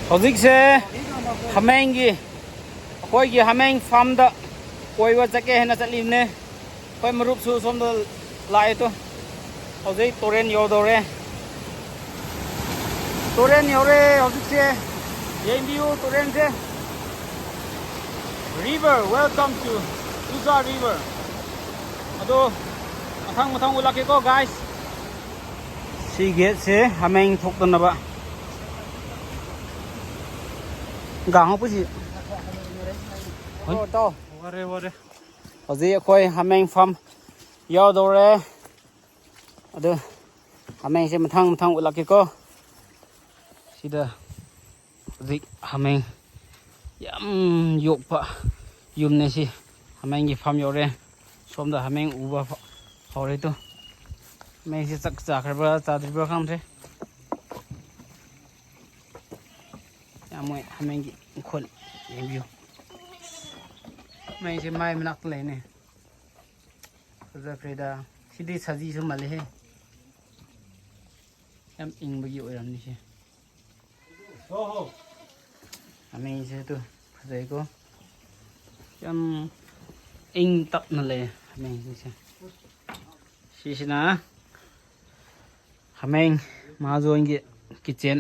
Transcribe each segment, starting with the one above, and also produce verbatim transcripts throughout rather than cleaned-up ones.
ꯍꯧꯖꯤꯛꯁꯦ ꯍꯥꯃꯦꯡꯒꯤ, ꯑꯩꯈꯣꯏꯒꯤ ꯍꯥꯃꯦꯡ ꯐꯥꯔꯝꯗ ꯀꯣꯏꯕ ꯆꯠꯀꯦ ꯍꯥꯏꯅ ꯆꯠꯂꯤꯕꯅꯦ꯫ ꯑꯩꯈꯣꯏ ꯃꯔꯨꯞꯁꯨ ꯁꯣꯝꯗ ꯂꯥꯛꯑꯦ ꯇꯨ꯫ ꯍꯧꯖꯤꯛ ꯇꯨꯔꯦꯟ ꯌꯧꯗꯧꯔꯦ꯫ ꯇꯨꯔꯦꯟ ꯌꯧꯔꯦ ꯍꯧꯖꯤꯛꯁꯦ꯫ ꯌꯦꯡꯕꯤꯌꯨ ꯇꯨꯔꯦꯟꯁꯦ꯫ River, welcome to Tuza River. ꯑꯗꯣ ꯃꯊꯪ ꯃꯊꯪ ꯎꯠꯂꯛꯀꯦꯀꯣ, guys꯫ ꯁꯤ ꯒꯦꯠꯁꯦ ꯍꯥꯃꯦꯡ ꯊꯣꯛꯇꯅꯕ꯫ ꯒꯥꯡ ꯍꯧꯕꯁꯤ꯫ ꯍꯣꯏ꯫ ꯋꯥꯔꯦ, ꯋꯥꯔꯦ꯫ ꯍꯧꯖꯤꯛ ꯑꯩꯈꯣꯏ ꯍꯥꯃꯦꯡ ꯐꯥꯔꯝ ꯌꯧꯗꯧꯔꯦ꯫ ꯑꯗꯨ ꯍꯥꯃꯦꯡꯁꯦ ꯃꯊꯪ ꯃꯊꯪ ꯎꯠꯂꯛꯀꯦꯀꯣ꯫ ꯁꯤꯗ ꯍꯧꯖꯤꯛ ꯍꯥꯃꯦꯡ ꯌꯥꯝ ꯌꯣꯛꯄ ꯌꯨꯝꯅꯦ ꯁꯤ꯫ ꯍꯥꯃꯦꯡꯒꯤ ꯐꯥꯔꯝ ꯌꯧꯔꯦ꯫ ꯁꯣꯝꯗ ꯍꯥꯃꯦꯡ ꯎꯕ ꯍꯧꯔꯦ ꯇꯨ꯫ ꯍꯥꯃꯦꯡꯁꯦ ꯆꯥꯛ ꯆꯥꯈ꯭ꯔꯕ꯭ꯔꯥ ꯆꯥꯗ꯭ꯔꯤꯕ꯭ꯔꯥ ꯈꯪꯗ꯭ꯔꯦ꯫ ꯌꯥꯝ ꯃꯣꯏ ꯍꯥꯃꯦꯡꯒꯤ ꯏꯪꯈꯣꯜ ꯌꯦꯡꯕꯤꯌꯨ꯫ ꯍꯥꯃꯦꯡꯁꯦ ꯃꯥꯏ ꯃꯅꯥꯛꯇ ꯂꯩꯅꯦ꯫ ꯐꯖꯈ꯭ꯔꯦꯗ꯫ ꯁꯤꯗꯤ ꯁꯖꯤꯁꯨ ꯃꯥꯜꯂꯦꯍꯦ꯫ ꯌꯥꯝ ꯏꯪꯕꯒꯤ ꯑꯣꯏꯔꯝꯅꯤꯁꯦ꯫ ꯍꯥꯃꯦꯡꯁꯦ ꯇꯨ ꯐꯖꯩꯀꯣ꯫ ꯌꯥꯝ ꯏꯪ ꯇꯞꯅ ꯂꯩ ꯍꯥꯃꯦꯡꯁꯤꯡꯁꯦ꯫ ꯁꯤꯁꯤꯅ ꯍꯥꯃꯦꯡ ꯃꯍꯥꯖꯣꯟꯒꯤ ꯀꯤꯠꯆꯦꯟ꯫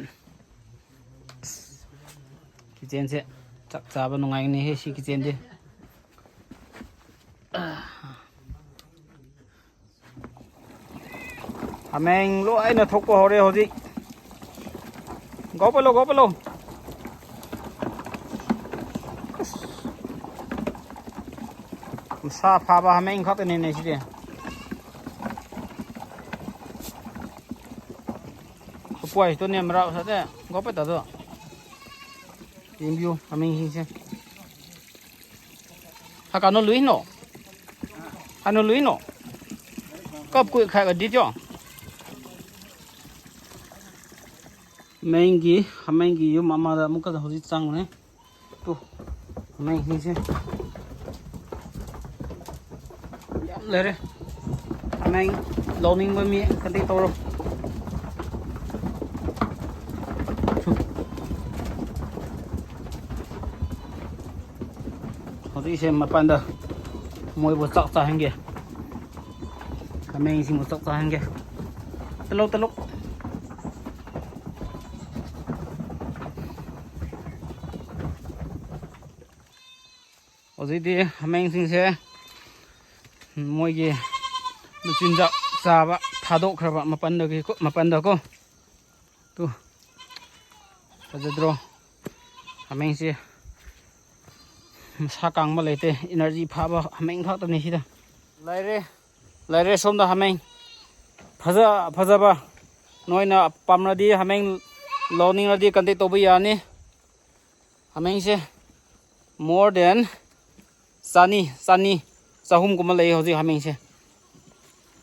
ꯀꯤꯠꯆꯦꯟꯁꯦ ꯆꯞ ꯆꯥꯕ ꯅꯨꯡꯉꯥꯏꯒꯅꯤꯍꯦ ꯁꯤ ꯀꯤꯠꯆꯦꯟꯗꯤ꯫ ꯍꯥꯃꯦꯡ ꯂꯣꯏꯅ ꯊꯣꯛꯄ ꯍꯧꯔꯦ ꯍꯧꯖꯤꯛ꯫ ꯒꯣ ꯄꯠꯂꯣ, ꯒꯣ ꯄꯠꯂꯣ꯫ ꯑꯁ, ꯃꯁꯥ ꯐꯥꯕ ꯍꯥꯃꯦꯡ ꯈꯛꯇꯅꯤꯅꯦ ꯁꯤꯗꯤ꯫ ꯁꯨꯄ꯭ꯋꯥꯏꯁꯤꯗꯅꯦ ꯃꯔꯛ ꯁꯥꯗꯦ, ꯒꯣ ꯄꯠꯇꯗꯣ꯫ ꯌꯦꯡꯕꯤꯌꯨ ꯍꯥꯃꯦꯡꯁꯤꯡꯁꯦ꯫ ꯍꯥ, ꯀꯥꯅꯣ ꯂꯨꯏꯅꯣ? ꯀꯥꯅꯣ ꯂꯨꯏꯅꯣ? ꯀꯞ ꯀꯨꯏ ꯈꯥꯏꯒ ꯗꯤꯖꯣ? ꯍꯥꯃꯦꯡꯒꯤ, ꯍꯥꯃꯦꯡꯒꯤ ꯌꯨꯝ ꯑꯃꯗ ꯑꯃꯨꯛꯀ ꯍꯧꯖꯤꯛ ꯆꯪꯉꯨꯅꯦ꯫ ꯇꯨ, ꯍꯥꯃꯦꯡꯁꯤꯡꯁꯦ ꯌꯥꯝ ꯂꯩꯔꯦ꯫ ꯍꯥꯃꯦꯡ ꯂꯧꯅꯤꯡꯕ ꯃꯤ ꯀꯟꯇꯦꯛ ꯇꯧꯔꯣ꯫ ꯇꯨ, ꯍꯧꯖꯤꯛꯁꯦ ꯃꯄꯥꯟꯗ ꯃꯣꯏꯕꯨ ꯆꯥꯛ ꯆꯥꯍꯟꯒꯦ꯫ ꯍꯥꯃꯦꯡꯁꯤꯡꯕꯨ ꯆꯥꯛ ꯆꯥꯍꯟꯒꯦ꯫ ꯇꯂꯧ, ꯇꯂꯧ꯫ ꯍꯧꯖꯤꯛꯇꯤ ꯍꯥꯃꯦꯡꯁꯤꯡꯁꯦ ꯃꯣꯏꯒꯤ ꯃꯆꯤꯟꯖꯥꯛ ꯆꯥꯕ ꯊꯥꯗꯣꯛꯈ꯭ꯔꯕ ꯃꯄꯥꯟꯗꯒꯤ ꯀꯣ, ꯃꯄꯥꯟꯗꯀꯣ꯫ ꯇꯨ, ꯐꯖꯗ꯭ꯔꯣ? ꯍꯥꯃꯦꯡꯁꯦ ꯃꯁꯥ ꯀꯪꯕ ꯂꯩꯇꯦ, ꯏꯅꯔꯖꯤ ꯐꯥꯕ ꯍꯥꯃꯦꯡ ꯈꯛꯇꯅꯤ ꯁꯤꯗ꯫ ꯂꯩꯔꯦ, ꯂꯩꯔꯦ ꯁꯣꯝꯗ ꯍꯥꯃꯦꯡ ꯐꯖ ꯐꯖꯕ꯫ ꯅꯣꯏꯅ ꯄꯥꯝꯂꯗꯤ, ꯍꯥꯃꯦꯡ ꯂꯧꯅꯤꯡꯂꯗꯤ ꯀꯟꯇꯦꯛ ꯇꯧꯕ ꯌꯥꯅꯤ꯫ ꯍꯥꯃꯦꯡꯁꯦ more than ꯆꯅꯤ, ꯆꯅꯤ, ꯆꯍꯨꯝꯒꯨꯝꯕ ꯂꯩ ꯍꯧꯖꯤꯛ ꯍꯥꯃꯦꯡꯁꯦ꯫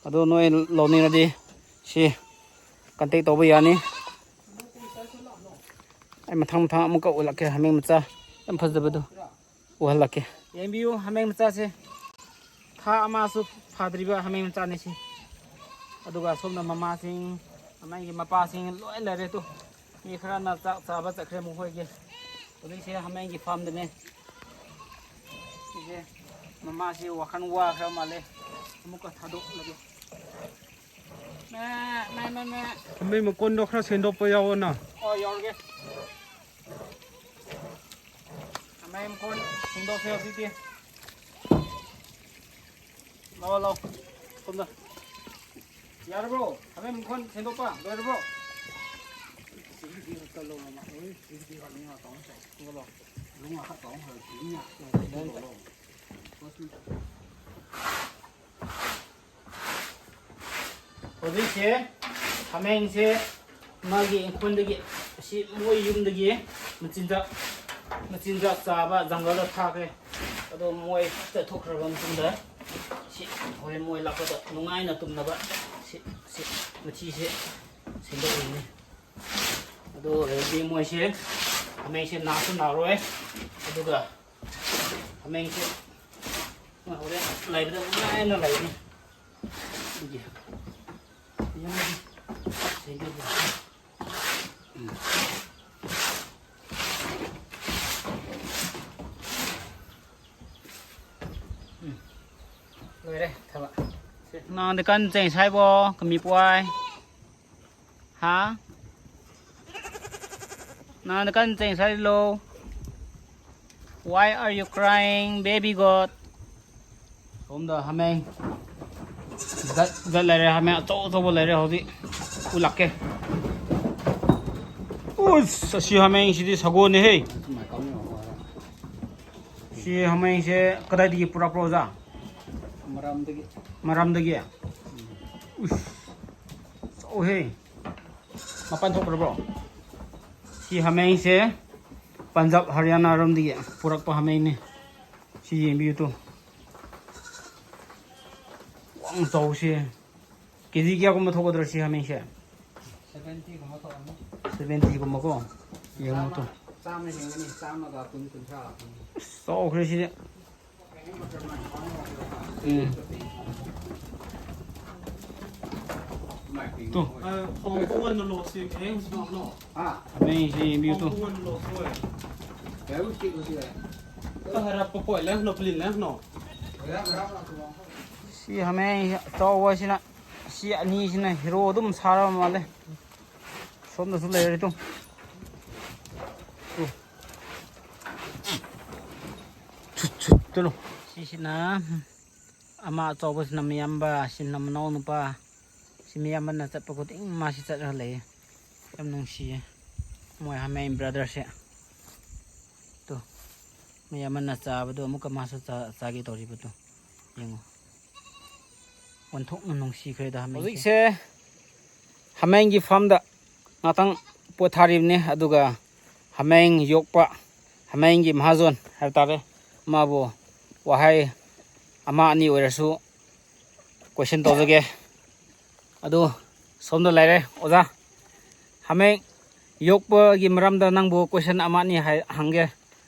ꯑꯗꯣ ꯅꯣꯏ ꯂꯧꯅꯤꯡꯉꯗꯤ ꯁꯤ ꯀꯟꯇꯦꯛ ꯇꯧꯕ ꯌꯥꯅꯤ꯫ ꯑꯩ ꯃꯊꯪ ꯃꯊꯪ ꯑꯃꯨꯛꯀ ꯎꯠꯂꯛꯀꯦ, ꯍꯥꯃꯦꯡ ꯃꯆꯥ ꯌꯥꯝ ꯐꯖꯕꯗꯣ ꯎꯍꯜꯂꯛꯀꯦ꯫ ꯌꯦꯡꯕꯤꯌꯨ, ꯍꯥꯃꯦꯡ ꯃꯆꯥꯁꯦ ꯊꯥ ꯑꯃꯁꯨ ꯐꯥꯗ꯭ꯔꯤꯕ ꯍꯥꯃꯦꯡ ꯃꯆꯥꯅꯤ ꯁꯤ꯫ ꯑꯗꯨꯒ ꯁꯣꯝꯗ ꯃꯃꯥꯁꯤꯡ, ꯍꯥꯃꯦꯡꯒꯤ ꯃꯄꯥꯁꯤꯡ ꯂꯣꯏ ꯂꯩꯔꯦ ꯇꯨ꯫ ꯃꯤ ꯈꯔꯅ ꯆꯥꯛ ꯆꯥꯕ ꯆꯠꯈ꯭ꯔꯦ ꯃꯈꯣꯏꯒꯤ꯫ ꯍꯧꯖꯤꯛꯁꯦ ꯍꯥꯃꯦꯡꯒꯤ ꯐꯥꯔꯝꯗꯅꯦ꯫ ꯁꯤꯁꯦ ꯃꯃꯥꯁꯤ ꯋꯥꯈꯜ ꯋꯥꯈ꯭ꯔ ꯃꯥꯜꯂꯦ꯫ ꯑꯃꯨꯛꯀ ꯊꯥꯗꯣꯛꯂꯒꯦ꯫ ꯃꯦ, ꯃꯦ, ꯃꯦ, ꯃꯦ꯫ ꯍꯥꯃꯦꯡ ꯃꯀꯣꯟꯗꯣ ꯈꯔ ꯁꯦꯡꯗꯣꯛꯄ ꯌꯥꯎꯋꯣꯅ꯫ ꯑꯣ, ꯌꯥꯎꯔꯒꯦ꯫ ꯍꯥꯃꯦꯡ ꯃꯀꯣꯟ ꯁꯦꯡꯗꯣꯛꯁꯦ ꯍꯧꯖꯤꯛꯇꯤ꯫ ꯂꯥꯛꯑꯣ, ꯂꯥꯛꯑꯣ꯫ ꯁꯣꯝꯗ꯫ ꯌꯥꯔꯕ꯭ꯔꯣ? ꯍꯥꯃꯦꯡ ꯃꯀꯣꯟ ꯁꯦꯡꯗꯣꯛꯄ ꯂꯣꯏꯔꯕ꯭ꯔꯣ? ꯍꯧꯖꯤꯛꯁꯦ ꯍꯥꯃꯦꯡꯁꯦ ꯃꯥꯒꯤ ꯏꯪꯈꯣꯜꯗꯒꯤ, ꯑꯁꯤ ꯃꯣꯏ ꯌꯨꯝꯗꯒꯤ ꯃꯆꯤꯟꯖꯥꯛ, ꯃꯆꯤꯟꯖꯥꯛ ꯆꯥꯕ ꯖꯪꯒꯜꯗ ꯊꯥꯈ꯭ꯔꯦ꯫ ꯑꯗꯣ ꯃꯣꯏ ꯆꯠꯊꯣꯛꯈ꯭ꯔꯕ ꯃꯇꯨꯡꯗ ꯁꯤ ꯍꯣꯔꯦꯟ ꯃꯣꯏ ꯂꯥꯛꯄꯗ ꯅꯨꯡꯉꯥꯏꯅ ꯇꯨꯝꯅꯕ ꯁꯤ, ꯁꯤ ꯃꯊꯤꯁꯦ ꯁꯦꯡꯗꯣꯛꯂꯤꯅꯤ꯫ ꯑꯗꯨ ꯑꯣꯏꯔꯗꯤ ꯃꯣꯏꯁꯦ, ꯍꯥꯃꯦꯡꯁꯦ ꯅꯥꯁꯨ ꯅꯥꯔꯣꯏ꯫ ꯑꯗꯨꯒ ꯍꯥꯃꯦꯡꯁꯦ ꯃꯣꯏ ꯍꯣꯔꯦꯟ ꯂꯩꯕꯗ ꯅꯨꯡꯉꯥꯏꯅ ꯂꯩꯅꯤ꯫ ꯑꯗꯨꯒꯤ ꯌꯥꯝꯅꯗꯤ ꯁꯦꯡꯗꯣꯛꯄ꯫ ꯎꯝ꯫ ꯂꯣꯏꯔꯦ ꯊꯕꯛ꯫ ꯅꯪꯗꯤ ꯀꯟ ꯆꯦꯡ ꯁꯥꯏꯕꯣ, ꯀꯃꯤ ꯄꯨꯋꯥꯏ? ꯍꯥ? ꯅꯪꯗꯤ ꯀꯟ ꯆꯦꯡ ꯁꯥꯏꯂꯣ? Why are you crying, baby goat? ꯁꯣꯝꯗ ꯍꯥꯃꯦꯡ ꯖꯠ ꯖꯠ ꯂꯩꯔꯦ, ꯍꯥꯃꯦꯡ ꯑꯆꯧ ꯑꯆꯧꯕ ꯂꯩꯔꯦ ꯍꯧꯖꯤꯛ꯫ ꯎꯠꯂꯛꯀꯦ꯫ ꯎꯁ, ꯑꯁꯤ ꯍꯥꯃꯦꯡꯁꯤꯗꯤ ꯁꯒꯣꯜꯅꯦꯍꯦ꯫ ꯁꯤ ꯍꯥꯃꯦꯡꯁꯦ ꯀꯗꯥꯏꯗꯒꯤ ꯄꯨꯔꯛꯄ꯭ꯔꯣ, ꯑꯣꯖꯥ? ꯃꯔꯥꯝꯗꯒꯤ꯫ ꯃꯔꯥꯝꯗꯒꯤ? ꯎꯁ, ꯆꯥꯎꯍꯦ꯫ ꯃꯄꯥꯟ ꯊꯣꯛꯈ꯭ꯔꯕ꯭ꯔꯣ? ꯁꯤ ꯍꯥꯃꯦꯡꯁꯦ ꯄꯟꯖꯥꯕ ꯍꯔꯤꯌꯥꯅꯥ ꯔꯣꯝꯗꯒꯤ ꯄꯨꯔꯛꯄ ꯍꯥꯃꯦꯡꯅꯦ꯫ ꯁꯤ ꯌꯦꯡꯕꯤꯌꯨ ꯇꯨ꯫ ꯋꯥꯡ ꯆꯥꯎꯁꯦ꯫ ꯀꯦ ꯖꯤ ꯀꯌꯥꯒꯨꯝꯕ ꯊꯣꯛꯀꯗ꯭ꯔꯣ ꯁꯤ ꯍꯥꯃꯦꯡꯁꯦ? ꯁꯚꯦꯟꯇꯤꯒꯨꯝꯕ ꯊꯣꯛꯑꯅꯤ꯫ ꯁꯚꯦꯟꯇꯤꯒꯨꯝꯕꯀꯣ? ꯌꯦꯡꯉꯣ ꯇꯨ꯫ ꯆꯥꯝꯃ ꯍꯦꯟꯒꯅꯤ, ꯆꯥꯝꯃꯒ ꯀꯨꯟ, ꯀꯨꯟꯊ꯭ꯔꯥ꯫ ꯑꯁ, ꯆꯥꯎꯈ꯭ꯔꯦ ꯁꯤꯗꯤ꯫ ꯎꯝ꯫ ꯇꯨ꯫ ꯑ, ꯍꯣꯡ ꯀꯣꯡ ꯑꯣꯏꯅ ꯂꯣꯠꯁꯤ, ꯍꯌꯦꯡ ꯍꯧꯖꯤꯛ ꯂꯥꯛꯅꯣ꯫ ꯍꯥ? ꯍꯥꯃꯦꯡꯁꯤ ꯌꯦꯡꯕꯤꯌꯨ ꯇꯨ꯫ ꯍꯣꯡ ꯀꯣꯡ ꯑꯣꯏꯅ ꯂꯣꯠꯁꯤ ꯑꯣꯏ꯫ ꯀꯌꯥꯃꯨꯛ ꯆꯤꯛꯄꯁꯤ ꯂꯩ? ꯈꯔ ꯍꯥꯏꯔꯛꯄ ꯄꯣꯏ, ꯂꯦꯡꯅꯣ, ꯄ꯭ꯂꯤꯟ ꯂꯦꯡꯅꯣ꯫ ꯁꯤ ꯍꯥꯃꯦꯡ ꯑꯆꯧꯕꯁꯤꯅ, ꯁꯤ ꯑꯅꯤꯁꯤꯅ ꯍꯤꯔꯣ ꯑꯗꯨꯝ ꯁꯥꯔꯕ ꯃꯥꯜꯂꯦ꯫ ꯁꯣꯝꯗꯁꯨ ꯂꯩꯔꯦ ꯇꯨ꯫ ꯇꯨ꯫ ꯁꯨꯠ, ꯁꯨꯠ, ꯆꯠꯂꯣ꯫ ꯁꯤꯁꯤꯅ ꯑꯃ ꯑꯆꯧꯕꯁꯤꯅ ꯃꯌꯥꯝꯕ, ꯁꯤꯅ ꯃꯅꯥꯎ ꯅꯨꯄꯥ꯫ ꯁꯤ ꯃꯌꯥꯝꯕꯅ ꯆꯠꯄ ꯈꯨꯗꯤꯡ ꯃꯥꯁꯤ ꯆꯠꯂꯒ ꯂꯩꯌꯦ꯫ ꯌꯥꯝ ꯅꯨꯡꯁꯤꯌꯦ꯫ ꯃꯣꯏ ꯍꯥꯃꯦꯡ ꯕ꯭ꯔꯗꯔꯁꯦ꯫ ꯇꯨ꯫ ꯃꯌꯥꯝꯕꯅ ꯆꯥꯕꯗꯣ ꯑꯃꯨꯛꯀ ꯃꯥꯁꯨ ꯆꯥ-, ꯆꯥꯒꯦ ꯇꯧꯔꯤꯕꯗꯣ꯫ ꯌꯦꯡꯉꯣ꯫ ꯑꯣꯟꯊꯣꯛꯅ ꯅꯨꯡꯁꯤꯈ꯭ꯔꯦꯗ ꯍꯥꯃꯦꯡꯁꯦ꯫ ꯍꯧꯖꯤꯛꯁꯦ ꯍꯥꯃꯦꯡꯒꯤ ꯐꯥꯔꯝꯗ ꯉꯥꯛꯇꯪ ꯄꯣꯊꯥꯔꯤꯕꯅꯤ, ꯑꯗꯨꯒ ꯍꯥꯃꯦꯡ ꯌꯣꯛꯄ, ꯍꯥꯃꯦꯡꯒꯤ ꯃꯍꯥꯖꯣꯟ ꯍꯥꯏꯕ ꯇꯥꯔꯦ, ꯃꯥꯕꯨ ꯋꯥꯍꯩ ꯑꯃ ꯑꯅꯤ ꯑꯣꯏꯔꯁꯨ question ꯇꯧꯖꯒꯦ꯫ ꯑꯗꯨ ꯁꯣꯝꯗ ꯂꯩꯔꯦ ꯑꯣꯖꯥ꯫ ꯍꯥꯃꯦꯡ ꯌꯣꯛꯄꯒꯤ ꯃꯔꯝꯗ ꯅꯪꯕꯨ question ꯑꯃ ꯑꯅꯤ ꯍꯥꯏ-, ꯍꯪꯒꯦ꯫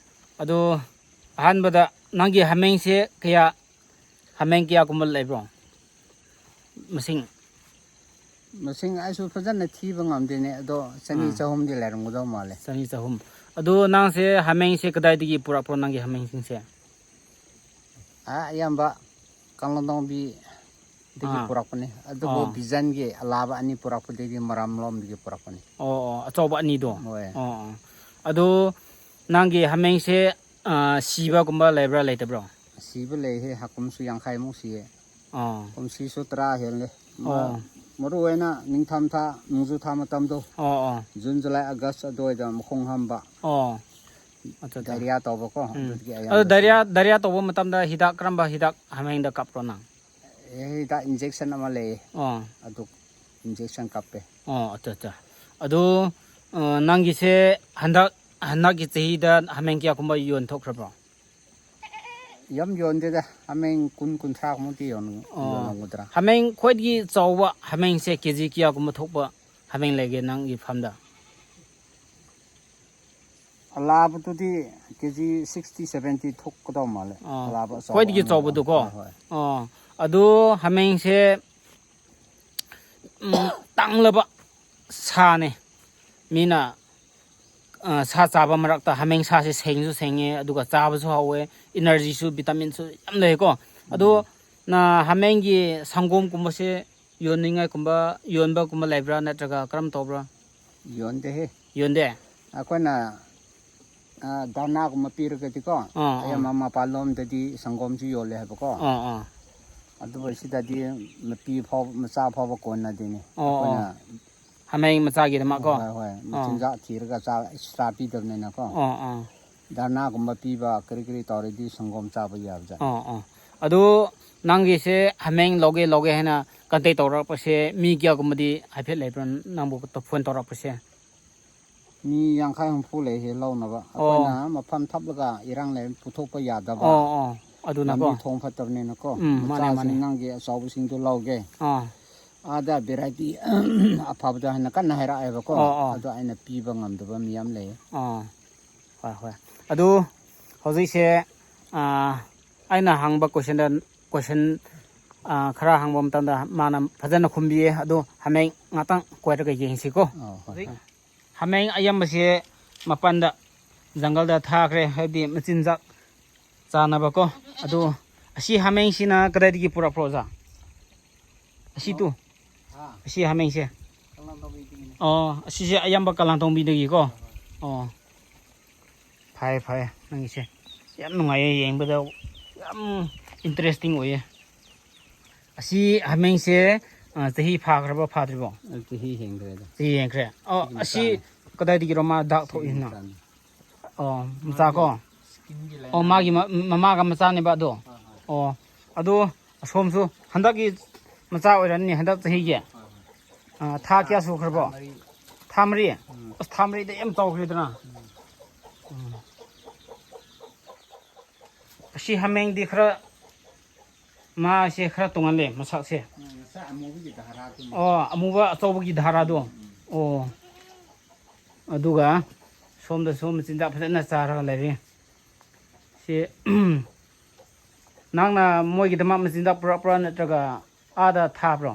ꯑꯗꯨ ꯑꯍꯥꯟꯕꯗ ꯅꯪꯒꯤ ꯍꯥꯃꯦꯡꯁꯦ ꯀꯌꯥ, ꯍꯥꯃꯦꯡ ꯀꯌꯥꯒꯨꯝꯕ ꯂꯩꯕ꯭ꯔꯣ? ꯃꯁꯤꯡ? ꯃꯁꯤꯡ ꯑꯩꯁꯨ ꯐꯖꯅ ꯊꯤꯕ ꯉꯝꯗꯦꯅꯦ, ꯑꯗꯣ ꯆꯅꯤ ꯑꯥ꯫ ꯆꯍꯨꯝꯗꯤ ꯂꯩꯔꯝꯒꯗꯧ ꯃꯥꯜꯂꯦ꯫ ꯆꯅꯤ ꯆꯍꯨꯝ꯫ ꯑꯗꯨ ꯅꯪꯁꯦ ꯍꯥꯃꯦꯡꯁꯦ ꯀꯗꯥꯏꯗꯒꯤ ꯄꯨꯔꯛꯄ꯭ꯔꯣ, ꯅꯪꯒꯤ ꯍꯥꯃꯦꯡꯁꯤꯡꯁꯦ? ꯑꯥ, ꯑꯌꯥꯝꯕ ꯀꯪꯂꯥꯇꯣꯡꯕꯤꯗꯒꯤ ꯑꯥ꯫ ꯄꯨꯔꯛꯄꯅꯤ꯫ ꯑꯗꯨꯕꯨ ꯑꯥ꯫ ꯕꯤꯖꯟꯒꯤ ꯑꯂꯥꯕ ꯑꯅꯤ ꯄꯨꯔꯛꯄꯗꯒꯤ ꯃꯔꯥꯝꯂꯣꯝꯗꯒꯤ ꯄꯨꯔꯛꯄꯅꯤ꯫ ꯑꯣ ꯑꯣ, ꯑꯆꯧꯕ ꯑꯅꯤꯗꯣ꯫ ꯍꯣꯏ꯫ ꯑꯣ ꯑꯣ꯫ ꯑꯗꯨ ꯅꯪꯒꯤ ꯍꯥꯃꯦꯡꯁꯦ, ꯑ, ꯁꯤꯕꯒꯨꯝꯕ ꯂꯩꯕ꯭ꯔꯥ ꯂꯩꯇꯕ꯭ꯔꯣ? ꯁꯤꯕ ꯂꯩꯍꯦ, ꯍꯥꯀꯨꯝꯁꯨ ꯌꯥꯡꯈꯩꯃꯨꯛ ꯁꯤꯌꯦ꯫ ꯑꯣ꯫ ꯀꯨꯝꯁꯤꯁꯨ ꯇꯔꯥ ꯍꯦꯜꯂꯦ꯫ ꯃ-, ꯑꯣ꯫ ꯃꯔꯨ ꯑꯣꯏꯅ ꯅꯤꯡꯊꯝꯊꯥ, ꯅꯣꯡꯖꯨ ꯊꯥ ꯃꯇꯝꯗꯣ, ꯑꯣ ꯑꯣ꯫ ꯖꯨꯟ, ꯖꯨꯂꯥꯏ, ꯑꯥꯒꯁ ꯑꯗꯨꯋꯥꯏꯗ ꯃꯈꯣꯡ ꯍꯥꯝꯕ, ꯑꯣ꯫ ꯑꯠꯆꯥ ꯑꯠꯆꯥ꯫ ꯗꯥꯏꯔꯤꯌꯥ ꯇꯧꯕꯀꯣ, ꯎꯝ꯫ ꯑꯗꯨꯗꯒꯤ ꯑꯗꯣ ꯑꯌꯥꯝꯕ ꯗꯥꯏꯔꯤꯌꯥ, ꯗꯥꯏꯔꯤꯌꯥ ꯇꯧꯕ ꯃꯇꯝꯗ ꯍꯤꯗꯥꯛ, ꯀꯔꯝꯕ ꯍꯤꯗꯥꯛ ꯍꯥꯃꯦꯡꯗ ꯀꯥꯞꯄ꯭ꯔꯣ ꯅꯪ? ꯑꯦ, ꯍꯤꯗꯥꯛ injection ꯑꯃ ꯂꯩꯌꯦ, ꯑꯣ꯫ ꯑꯗꯨ injection ꯀꯥꯞꯄꯦ꯫ ꯑꯣ, ꯑꯠꯆꯥ ꯑꯠꯆꯥ꯫ ꯑꯗꯨ, ꯑ, ꯅꯪꯒꯤꯁꯦ ꯍꯟꯗꯛ, ꯍꯟꯗꯛꯀꯤ ꯆꯍꯤꯗ ꯍꯥꯃꯦꯡ ꯀꯌꯥꯒꯨꯝꯕ ꯌꯣꯟꯊꯣꯛꯈ꯭ꯔꯕ꯭ꯔꯣ? ꯌꯥꯝ ꯌꯣꯟꯗꯦꯗ, ꯍꯥꯃꯦꯡ ꯀꯨꯟ, ꯀꯨꯟꯊ꯭ꯔꯥꯃꯨꯛꯇꯤ ꯌꯣꯟ-, ꯑꯣ꯫ ꯌꯣꯜꯂꯝꯒꯗ꯭ꯔꯥ꯫ ꯍꯥꯃꯦꯡ ꯈ꯭ꯋꯥꯏꯗꯒꯤ ꯆꯥꯎꯕ ꯍꯥꯃꯦꯡꯁꯦ ꯀꯦ ꯖꯤ ꯀꯌꯥꯒꯨꯝꯕ ꯊꯣꯛꯄ ꯍꯥꯃꯦꯡ ꯂꯩꯒꯦ ꯅꯪꯒꯤ farmꯗ? ꯑꯂꯥꯕꯗꯨꯗꯤ ꯀꯦ ꯖꯤ sixty, seventy ꯊꯣꯛꯀꯗꯧ ꯃꯥꯜꯂꯦ꯫ ꯑꯣ꯫ ꯑꯂꯥꯕ ꯑꯆꯧꯕ ꯈ꯭ꯋꯥꯏꯗꯒꯤ ꯑꯃꯗꯣ꯫ ꯆꯥꯎꯕꯗꯨꯀꯣ? ꯍꯣꯏ, ꯍꯣꯏ꯫ ꯑꯣ꯫ ꯑꯗꯨ ꯍꯥꯃꯦꯡꯁꯦ, ꯎꯝ, ꯇꯥꯡꯂꯕ ꯁꯥꯅꯦ꯫ ꯃꯤꯅ, ꯑ, ꯁꯥ ꯆꯥꯕ ꯃꯔꯛꯇ ꯍꯥꯃꯦꯡ ꯁꯥꯁꯦ ꯁꯦꯡꯁꯨ ꯁꯦꯡꯉꯦ, ꯑꯗꯨꯒ ꯆꯥꯕꯁꯨ ꯍꯥꯎꯋꯦ, energyꯁꯨ, vitaminꯁꯨ ꯌꯥꯝ ꯂꯩꯀꯣ꯫ ꯑꯗꯣ ꯎꯝ꯫ ꯅ ꯍꯥꯃꯦꯡꯒꯤ ꯁꯪꯒꯣꯝꯒꯨꯝꯕꯁꯦ ꯌꯣꯟꯅꯤꯡꯉꯥꯏꯒꯨꯝꯕ, ꯌꯣꯟꯕꯒꯨꯝꯕ ꯂꯩꯕ꯭ꯔꯥ, ꯅꯠꯇ꯭ꯔꯒ ꯀꯔꯝ ꯇꯧꯕ꯭ꯔꯥ? ꯌꯣꯟꯗꯦꯍꯦ꯫ ꯌꯣꯟꯗꯦ? ꯑꯩꯈꯣꯏꯅ, ꯑ, ꯙꯔꯅꯥꯒꯨꯝꯕ ꯄꯤꯔꯒꯗꯤꯀꯣ, ꯑꯥ, ꯑꯥ꯫ ꯑꯌꯥꯝꯕ ꯃꯄꯥꯟꯂꯣꯝꯗꯗꯤ ꯁꯪꯒꯣꯝꯁꯨ ꯌꯣꯜꯂꯦ ꯍꯥꯏꯕꯀꯣ꯫ ꯑꯥ, ꯑꯥ꯫ ꯑꯗꯨꯕꯨ ꯁꯤꯗꯗꯤ ꯃꯄꯤ ꯐꯥꯎ-, ꯃꯆꯥ ꯐꯥꯎꯕ ꯀꯣꯟꯅꯗꯦꯅꯦ꯫ ꯑꯣ, ꯑꯣ꯫ ꯑꯩꯈꯣꯏꯅ ꯍꯥꯃꯦꯡ ꯃꯆꯥꯒꯤꯗꯃꯛꯀꯣ? ꯍꯣꯏ, ꯍꯣꯏ꯫ ꯑꯣ꯫ ꯃꯆꯤꯟꯖꯥꯛ ꯊꯤꯔꯒ ꯆꯥ-, extra ꯄꯤꯗꯕꯅꯤꯅꯀꯣ꯫ ꯑꯣ, ꯑꯣ꯫ ꯙꯔꯅꯥꯒꯨꯝꯕ ꯄꯤꯕ ꯀꯔꯤ ꯀꯔꯤ ꯇꯧꯔꯗꯤ ꯁꯪꯒꯣꯝ ꯆꯥꯕ ꯌꯥꯕꯖꯥꯠꯅꯤ꯫ ꯑꯣ, ꯑꯣ꯫ ꯑꯗꯨ ꯅꯪꯒꯤꯁꯦ ꯍꯥꯃꯦꯡ ꯂꯧꯒꯦ, ꯂꯧꯒꯦ ꯍꯥꯏꯅ contact ꯇꯧꯔꯛꯄꯁꯦ ꯃꯤ ꯀꯌꯥꯒꯨꯝꯕꯗꯤ ꯍꯥꯏꯐꯦꯠ ꯂꯩꯕ꯭ꯔꯥ, ꯅꯪꯕꯨ phone ꯇꯧꯔꯛꯄꯁꯦ? ꯃꯤ ꯌꯥꯡꯈꯩ ꯍꯨꯝꯐꯨ ꯂꯩꯌꯦ ꯂꯧꯅꯕ꯫ ꯑꯣ꯫ ꯑꯩꯈꯣꯏꯅ ꯃꯐꯝ ꯊꯞꯂꯒ ꯏꯔꯥꯡ ꯂꯩ, ꯄꯨꯊꯣꯛꯄ ꯌꯥꯗꯕ꯫ ꯑꯣ, ꯑꯣ꯫ ꯑꯗꯨꯅꯀꯣ? ꯂꯝꯕꯤ ꯊꯣꯡ ꯐꯠꯇꯕꯅꯤꯅꯀꯣ꯫ ꯎꯝ, ꯃꯥꯅꯦ, ꯃꯆꯥꯁꯤꯡ ꯃꯥꯅꯦ꯫ ꯅꯪꯒꯤ ꯑꯆꯧꯕꯁꯤꯡꯗꯣ ꯂꯧꯒꯦ꯫ ꯑꯥ꯫ ꯑꯥꯗ variety ꯑꯐꯕꯗꯣ ꯍꯥꯏꯅ ꯀꯟꯅ ꯍꯥꯏꯔꯛꯑꯦꯕꯀꯣ꯫ ꯑꯣ, ꯑꯣ꯫ ꯑꯗꯣ ꯑꯩꯅ ꯄꯤꯕ ꯉꯝꯗꯕ ꯃꯤ ꯌꯥꯝ ꯂꯩꯌꯦ꯫ ꯑꯣ꯫ ꯍꯣꯏ, ꯍꯣꯏ꯫ ꯑꯗꯨ ꯍꯧꯖꯤꯛꯁꯦ, ꯑꯥ, ꯑꯩꯅ ꯍꯪꯕ questionꯗ, question, ꯑꯥ, ꯈꯔ ꯍꯪꯕ ꯃꯇꯝꯗ ꯃꯥꯅ ꯐꯖꯅ ꯈꯨꯝꯕꯤꯌꯦ꯫ ꯑꯗꯨ ꯍꯥꯃꯦꯡ ꯉꯥꯛꯇꯪ ꯀꯣꯏꯔꯒ ꯌꯦꯡꯁꯤꯀꯣ꯫ ꯑꯣ, ꯍꯣꯏ, ꯍꯧꯖꯤꯛ ꯍꯣꯏ꯫ ꯍꯥꯃꯦꯡ ꯑꯌꯥꯝꯕꯁꯦ ꯃꯄꯥꯟꯗ, ꯖꯪꯒꯜꯗ ꯊꯥꯈ꯭ꯔꯦ, ꯍꯥꯏꯕꯗꯤ ꯃꯆꯤꯟꯖꯥꯛ ꯆꯥꯅꯕꯀꯣ꯫ ꯑꯗꯨ ꯑꯁꯤ ꯍꯥꯃꯦꯡꯁꯤꯅ ꯀꯗꯥꯏꯗꯒꯤ ꯄꯨꯔꯛꯄ꯭ꯔꯣ, ꯑꯣꯖꯥ? ꯑꯁꯤ ꯇꯨ? ꯑꯥ, ꯑꯁꯤ ꯍꯥꯃꯦꯡꯁꯦ? ꯀꯪꯂꯥꯇꯣꯡꯕꯤꯗꯒꯤꯅꯦ꯫ ꯑꯣ, ꯑꯁꯤꯁꯦ ꯑꯌꯥꯝꯕ ꯀꯪꯂꯥꯇꯣꯡꯕꯤꯗꯒꯤꯀꯣ? ꯍꯣꯏ, ꯍꯣꯏ꯫ ꯑꯣ, ꯐꯩ, ꯐꯩ꯫ ꯅꯪꯒꯤꯁꯦ ꯌꯥꯝ ꯅꯨꯡꯉꯥꯏꯌꯦ ꯌꯦꯡꯕꯗ, ꯌꯥꯝ interesting ꯑꯣꯏꯌꯦ꯫ ꯑꯁꯤ ꯍꯥꯃꯦꯡꯁꯦ, ꯑ, ꯆꯍꯤ ꯐꯥꯈ꯭ꯔꯕ ꯐꯥꯗ꯭ꯔꯤꯕꯣ? ꯑ, ꯆꯍꯤ ꯍꯦꯟꯈ꯭ꯔꯦꯗ꯫ ꯆꯍꯤ ꯍꯦꯟꯈ꯭ꯔꯦ꯫ ꯑꯣ, ꯁꯤꯒꯤ ꯑꯁꯤ ꯃꯆꯥꯅꯦ꯫ ꯀꯗꯥꯏꯗꯒꯤꯔꯣ ꯃꯥ ꯗꯥꯛ ꯁꯤꯒꯤ ꯊꯣꯛꯏꯁꯤꯅ? ꯃꯆꯥꯅꯦ꯫ ꯑꯣ, ꯃꯆꯥ ꯀꯣ? ꯃꯥꯒꯤ skinꯒꯤ ꯑꯣ, ꯂꯥꯏꯅꯥ ꯃꯥꯒꯤ ꯂꯩ꯫ ꯃ-, ꯃꯃꯥꯒ ꯃꯆꯥꯅꯦꯕ ꯑꯗꯣ? ꯍꯣꯏ, ꯍꯣꯏ꯫ ꯑꯣ, ꯑꯗꯣ ꯑꯁꯣꯝꯁꯨ ꯍꯟꯗꯛꯀꯤ ꯃꯆꯥ ꯑꯣꯏꯔꯅꯤ, ꯍꯟꯗꯛ ꯆꯍꯤꯒꯤ? ꯍꯣꯏ, ꯍꯣꯏ꯫ ꯑ, ꯊꯥ ꯀꯌꯥ ꯊꯥ ꯁꯨꯈ꯭ꯔꯕꯣ? ꯃꯔꯤ꯫ ꯊꯥ ꯃꯔꯤ? ꯎꯝ꯫ ꯑꯁ, ꯊꯥ ꯃꯔꯤꯗ ꯌꯥꯝ ꯆꯥꯎꯈ꯭ꯔꯦꯗꯅ꯫ ꯎꯝ꯫ ꯎꯝ꯫ ꯑꯁꯤ ꯍꯥꯃꯦꯡꯗꯤ ꯈꯔ, ꯃꯥꯁꯦ ꯈꯔ ꯇꯣꯡꯍꯜꯂꯦ ꯃꯁꯛꯁꯦ꯫ ꯎꯝ, ꯉꯁꯥꯏ ꯑꯃꯨꯕꯒꯤ ꯙꯥꯔꯥꯗꯨꯅꯤ꯫ ꯑꯣ, ꯑꯃꯨꯕ ꯑꯆꯧꯕꯒꯤ ꯙꯥꯔꯥꯗꯣ꯫ ꯎꯝ, ꯎꯝ꯫ ꯑꯣ꯫ ꯑꯗꯨꯒ ꯁꯣꯝꯗꯁꯨ ꯃꯆꯤꯟꯖꯥꯛ ꯐꯖꯅ ꯆꯥꯔꯒ ꯂꯩꯔꯤ꯫ ꯁꯤ, ꯅꯪꯅ ꯃꯣꯏꯒꯤꯗꯃꯛ ꯃꯆꯤꯟꯖꯥꯛ ꯄꯨꯔꯛꯄ꯭ꯔꯥ ꯅꯠꯇ꯭ꯔꯒ ꯑꯥꯗ ꯊꯥꯕ꯭ꯔꯣ?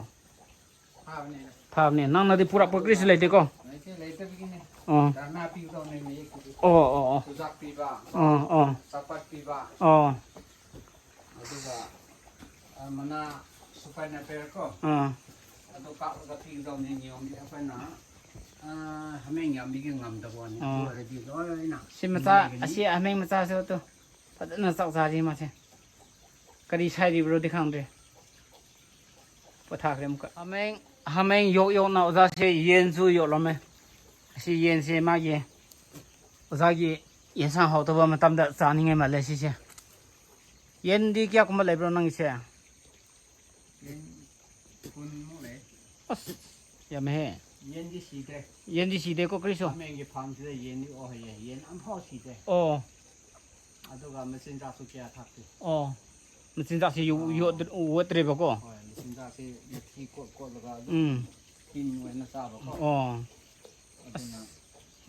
ꯊꯥꯕꯅꯤꯅ꯫ ꯊꯥꯕꯅꯦ꯫ ꯅꯪꯅꯗꯤ ꯄꯨꯔꯛꯄ ꯀꯔꯤꯁꯨ ꯂꯩꯇꯦꯀꯣ? ꯂꯩꯇꯦ, ꯂꯩꯇꯕꯒꯤꯅꯦ꯫ ꯑꯣ꯫ ꯙꯔꯅꯥ ꯄꯤꯒꯗꯧꯅꯦ ꯃꯌꯦꯛꯇꯨꯗꯤ꯫ ꯑꯣ, ꯑꯣ, ꯑꯣ꯫ ꯆꯨꯖꯥꯛ ꯄꯤꯕ, ꯑꯣ, ꯑꯣ꯫ ꯆꯥꯄꯥꯠ ꯄꯤꯕ꯫ ꯑꯣ꯫ ꯑꯗꯨꯒ, ꯑ, ꯃꯅꯥ ꯁꯨꯄꯔ ꯅꯦꯄꯤꯌꯔ ꯀꯣ? ꯑꯥ꯫ ꯑꯗꯨ ꯀꯥꯞꯂꯒ ꯄꯤꯒꯗꯧꯅꯦ ꯅꯤꯌꯣꯝꯗꯤ꯫ ꯑꯩꯈꯣꯏꯅ, ꯑ, ꯍꯥꯃꯦꯡ ꯌꯥꯝꯕꯤꯒꯤ ꯉꯝꯗꯕ ꯋꯥꯅꯤ꯫ ꯑꯣ꯫ ꯑꯗꯨ ꯑꯣꯏꯔꯗꯤ ꯂꯣꯏꯅ ꯁꯤ ꯃꯆꯥ, ꯄꯤꯒꯅꯤ꯫ ꯑꯁꯤ ꯍꯥꯃꯦꯡ ꯃꯆꯥꯁꯨ ꯇꯨ꯫ ꯐꯖꯅ ꯆꯥꯛ ꯆꯥꯔꯤ ꯃꯥꯁꯦ꯫ ꯀꯔꯤ ꯁꯥꯏꯔꯤꯕ꯭ꯔꯣꯗꯤ ꯈꯪꯗ꯭ꯔꯦ꯫ ꯄꯣꯊꯥꯈ꯭ꯔꯦ ꯑꯃꯨꯛꯀ꯫ ꯍꯥꯃꯦꯡ, ꯍꯥꯃꯦꯡ ꯌꯣꯛ ꯌꯣꯛꯅ ꯑꯣꯖꯥꯁꯦ ꯌꯦꯟꯁꯨ ꯌꯣꯛꯂꯝꯃꯦ꯫ ꯑꯁꯤ ꯌꯦꯟꯁꯦ ꯃꯥꯒꯤ ꯑꯣꯖꯥꯒꯤ ꯌꯦꯟꯁꯥꯡ ꯍꯥꯎꯇꯕ ꯃꯇꯝꯗ ꯆꯥꯅꯤꯡꯉꯥꯏ ꯃꯥꯜꯂꯦ ꯁꯤꯁꯦ꯫ ꯌꯦꯟꯗꯤ ꯀꯌꯥꯒꯨꯝꯕ ꯂꯩꯕ꯭ꯔꯣ ꯅꯪꯒꯤꯁꯦ? ꯌꯦꯟ ꯀꯨꯟꯃꯨꯛ ꯂꯩ꯫ ꯑꯁ, ꯌꯥꯝꯃꯦꯍꯦ꯫ ꯌꯦꯟꯗꯤ ꯁꯤꯗ꯭ꯔꯦ꯫ ꯌꯦꯟꯗꯤ ꯁꯤꯗꯦꯀꯣ, ꯀꯔꯤꯁꯨ? ꯍꯥꯃꯦꯡꯒꯤ ꯐꯥꯔꯝꯁꯤꯗ ꯌꯦꯟꯗꯤ ꯑꯣꯍꯩꯌꯦ, ꯌꯦꯟ ꯑꯝꯐꯥꯎ ꯁꯤꯗ꯭ꯔꯦ꯫ ꯑꯣ꯫ ꯑꯗꯨꯒ ꯃꯆꯤꯟꯖꯥꯛꯁꯨ ꯀꯌꯥ ꯊꯥꯛꯇꯦ꯫ ꯑꯣ꯫ ꯃꯆꯤꯟꯖꯥꯛꯁꯤ ꯌꯨ-, ꯑꯣ꯫ ꯌꯣꯠ-, ꯋꯦꯠꯇ꯭ꯔꯦꯕꯀꯣ? ꯍꯣꯏ, ꯃꯆꯤꯟꯖꯥꯛꯁꯤ ꯃꯊꯤ ꯀꯣꯠ ꯀꯣꯠꯂꯒ ꯑꯗꯨꯝ ꯎꯝ꯫ ꯇꯤꯟ ꯑꯣꯏꯅ ꯆꯥꯕꯀꯣ꯫ ꯑꯣ꯫ ꯑꯗꯨꯅ ꯑꯁ꯫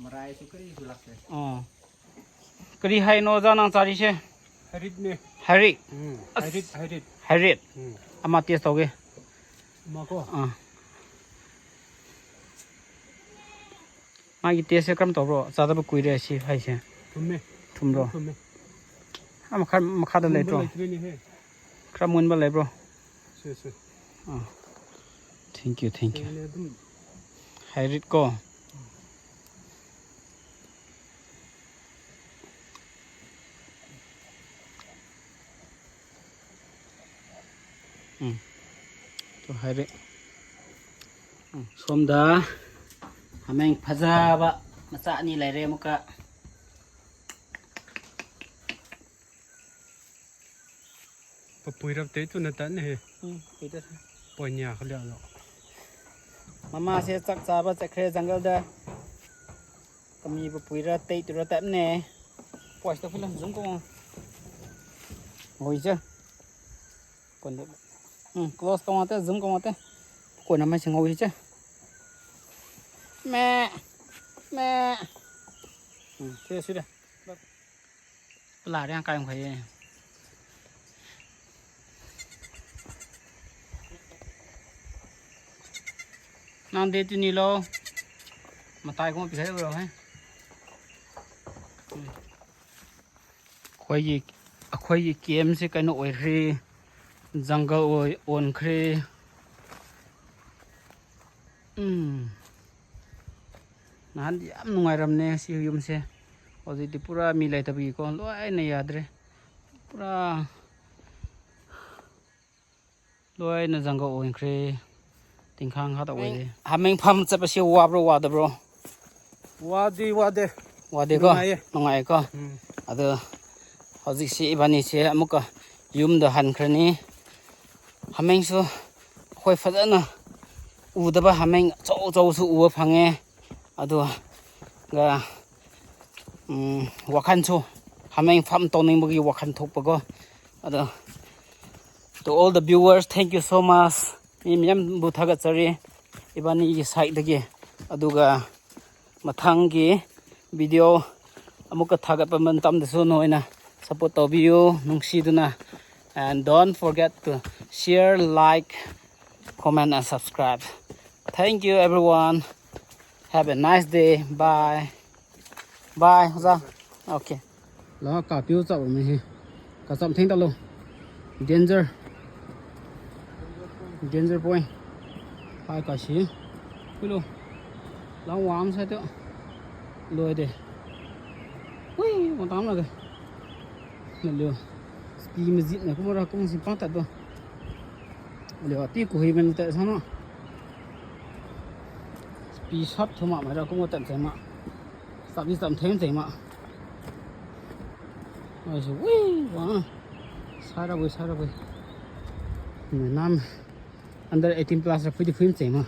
ꯃꯔꯥꯏꯁꯨ ꯀꯔꯤꯁꯨ ꯂꯥꯛꯇꯦ꯫ ꯑꯣ꯫ ꯀꯔꯤ ꯍꯥꯏꯅꯣ ꯑꯣꯖꯥ ꯅꯪ ꯆꯥꯔꯤꯁꯦ? ꯍꯩꯔꯤꯠꯅꯦ꯫ ꯍꯩꯔꯤꯠ? ꯎꯝ, ꯑꯁ꯫ ꯍꯩꯔꯤꯠ, ꯍꯩꯔꯤꯠ꯫ ꯍꯩꯔꯤꯠ? ꯎꯝ꯫ ꯑꯃ ꯇꯦꯁ ꯇꯧꯒꯦ꯫ ꯑꯃꯀꯣ? ꯑꯥ꯫ ꯃꯥꯒꯤ ꯇꯦꯁꯁꯦ ꯀꯔꯝ ꯇꯧꯕ꯭ꯔꯣ? ꯆꯥꯗꯕ ꯀꯨꯏꯔꯦ ꯁꯤ ꯍꯩꯁꯦ꯫ ꯊꯨꯝꯃꯦ꯫ ꯊꯨꯝꯕ꯭ꯔꯣ? ꯊꯨꯝꯃꯦ꯫ ꯑꯥ, ꯃꯈꯥ, ꯃꯈꯥꯗ ꯊꯨꯝꯕ ꯂꯩꯇ꯭ꯔꯣ? ꯂꯩꯇ꯭ꯔꯦꯅꯦꯍꯦ꯫ ꯈꯔ ꯃꯨꯟꯕ ꯂꯩꯕ꯭ꯔꯣ? ꯁꯦ ꯁꯦ꯫ ꯑꯥ, thank you, thank you. ꯁꯦꯡꯅ ꯑꯗꯨꯝ ꯍꯩꯔꯤꯠꯀꯣ꯫ ꯎꯝ, ꯇꯨ ꯍꯩꯔꯤꯠ꯫ ꯎꯝ, ꯁꯣꯝꯗ ꯍꯥꯃꯦꯡ ꯐꯖꯕ ꯃꯆꯥ ꯑꯅꯤ ꯂꯩꯔꯦ ꯑꯃꯨꯛꯀ꯫ ꯄꯨꯏꯔꯞ ꯇꯩ ꯇꯨꯅ ꯇꯠꯅꯦꯍꯦ꯫ ꯎꯝ, ꯀꯨꯏꯗ꯫ ꯄꯣꯏꯅꯤꯌꯥ ꯈꯜꯂꯦ ꯑꯗꯣ꯫ ꯃꯃꯥꯁꯦ ꯆꯥꯛ ꯆꯥꯕ ꯆꯠꯈ꯭ꯔꯦ ꯖꯪꯒꯜꯗ꯫ ꯀꯃꯤꯕꯨ ꯄꯨꯏꯔ ꯇꯩꯇꯨꯔ ꯇꯠꯅꯦ꯫ ꯄꯣꯏꯁꯇ ꯐꯤꯂꯝ ꯖꯨꯝ ꯀꯣꯡ꯫ ꯍꯣꯏꯁꯦ꯫ ꯀꯣꯟꯗ꯫ ꯎꯝ, close ꯇꯧ ꯉꯥꯛꯇ, zoom ꯀꯧ ꯉꯥꯛꯇ꯫ ꯀꯣꯟꯅ ꯃꯩꯁꯤꯡ ꯍꯧꯏꯁꯦ꯫ ꯃꯦ꯫ ꯃꯦ꯫ ꯎꯝ, ꯁꯤꯗ, ꯁꯤꯗ꯫ ꯄꯨꯂꯥꯔ ꯌꯥꯝ ꯀꯥꯏ ꯃꯈꯩ꯫ ꯅꯪ ꯗꯦ ꯇꯨꯅꯤ ꯂꯣ꯫ ꯃꯇꯥꯏ ꯀꯣꯡ ꯄꯤꯈꯥꯏ ꯑꯣꯏꯔꯣ ꯍꯦ꯫ ꯎꯝ꯫ ꯑꯩꯈꯣꯏꯒꯤ, ꯑꯩꯈꯣꯏꯒꯤ ꯀꯦꯝꯁꯦ ꯀꯩꯅꯣ ꯑꯣꯏꯈ꯭ꯔꯦ, ꯖꯪꯒꯜ ꯑꯣꯏ-, ꯑꯣꯟꯈ꯭ꯔꯦ꯫ ꯎꯝ꯫ ꯅꯍꯥꯟꯗꯤ ꯌꯥꯝ ꯅꯨꯡꯉꯥꯏꯔꯝꯅꯦ ꯁꯤ ꯌꯨꯝꯁꯦ꯫ ꯍꯧꯖꯤꯛꯇꯤ ꯄꯨꯔꯥ ꯃꯤ ꯂꯩꯇꯕꯒꯤꯀꯣ, ꯂꯣꯏꯅ ꯌꯥꯗ꯭ꯔꯦ꯫ ꯄꯨꯔꯥ ꯂꯣꯏꯅ ꯖꯪꯒꯜ ꯑꯣꯟꯈ꯭ꯔꯦ꯫ ꯇꯤꯡꯈꯥꯡ ꯈꯛꯇ ꯑꯣꯏꯔꯦ꯫ ꯍꯥꯃꯦꯡ ꯐꯥꯔꯝ ꯆꯠꯄꯁꯦ ꯋꯥꯕ꯭ꯔꯣ, ꯋꯥꯗꯕ꯭ꯔꯣ? ꯋꯥꯗꯤ ꯋꯥꯗꯦ꯫ ꯋꯥꯗꯦꯀꯣ? ꯅꯨꯡꯉꯥꯏꯌꯦ꯫ ꯅꯨꯡꯉꯥꯏꯌꯦꯀꯣ? ꯎꯝ꯫ ꯑꯗꯣ ꯍꯧꯖꯤꯛꯁꯤ ꯏꯕꯥꯅꯤꯁꯦ ꯑꯃꯨꯛꯀ ꯌꯨꯝꯗ ꯍꯟꯈ꯭ꯔꯅꯤ꯫ ꯍꯥꯃꯦꯡꯁꯨ ꯑꯩꯈꯣꯏ ꯐꯖꯅ ꯎꯗꯕ ꯍꯥꯃꯦꯡ ꯑꯆꯧ ꯑꯆꯧꯕꯁꯨ ꯎꯕ ꯐꯪꯉꯦ꯫ ꯑꯗꯨꯒ, ꯎꯝ, ꯋꯥꯈꯜꯁꯨ ꯍꯥꯃꯦꯡ ꯐꯥꯔꯝ ꯇꯧꯅꯤꯡꯕꯒꯤ ꯋꯥꯈꯜ ꯊꯣꯛꯄꯀꯣ꯫ ꯑꯗꯣ, to all the viewers, thank you so much. ꯃꯤ ꯃꯌꯥꯝꯕꯨ ꯊꯥꯒꯠꯆꯔꯤ ꯏꯕꯥꯅꯤꯒꯤ ꯁꯥꯏꯠꯇꯒꯤ꯫ ꯑꯗꯨꯒ ꯃꯊꯪꯒꯤ ꯚꯤꯗꯤꯑꯣ ꯑꯃꯨꯛꯀ ꯊꯥꯒꯠꯄ ꯃꯇꯝꯗꯁꯨ ꯅꯣꯏꯅ ꯁꯞꯄꯣꯔꯠ ꯇꯧꯕꯤꯌꯨ ꯅꯨꯡꯁꯤꯗꯨꯅ꯫ And don't forget to share, like, comment and subscribe. Thank you everyone. Have a nice day. Bye. Bye, ꯑꯣꯖꯥ꯫ Okay. ꯂꯥꯛꯑꯣ, ꯀꯥꯞꯄꯤꯌꯨ, ꯆꯞ ꯑꯃ ꯍꯦ꯫ ꯀꯆꯞ ꯊꯦꯡ ꯇꯠꯂꯨ꯫ Danger. Danger point. ꯍꯥꯏ ꯀꯥꯁꯤ꯫ ꯀꯨꯂꯣ꯫ ꯂꯥꯎ ꯋꯥꯝ ꯁꯥꯏꯗꯣ꯫ ꯂꯣꯏꯗꯦ꯫ ꯍꯨꯏ ꯃꯇꯥꯝ ꯂꯥꯛꯀꯦ꯫ ꯅꯂꯤꯌꯣ꯫ ꯁ꯭ꯄꯤ ꯃꯁꯖꯤꯠꯅ ꯀꯨꯝꯃꯔ ꯀꯨꯝꯁꯤ ꯄꯥꯡꯇꯠꯇꯣ꯫ ꯂꯤꯌꯣ ꯑꯇꯤ ꯀꯨꯍꯩ ꯃꯅꯨꯡꯗ ꯁꯥꯅꯣ꯫ ꯁ꯭ꯄꯤ ꯁꯞ ꯊꯨꯃ ꯃꯔ ꯀꯨꯝꯃ ꯇꯠ ꯁꯦꯃ꯫ ꯁꯞ ꯏꯁ ꯇꯝ ꯊꯦꯝ ꯁꯦꯃ꯫ ꯑꯩꯁꯨ ꯋꯤ ꯋꯥ꯫ ꯁꯥꯔꯕꯣꯏ ꯁꯥꯔꯕꯣꯏ꯫ ꯅꯝ꯫ Under eighteen plus ꯔ ꯐꯨꯏꯗꯤ ꯐꯨꯏꯝ ꯆꯩꯃ꯫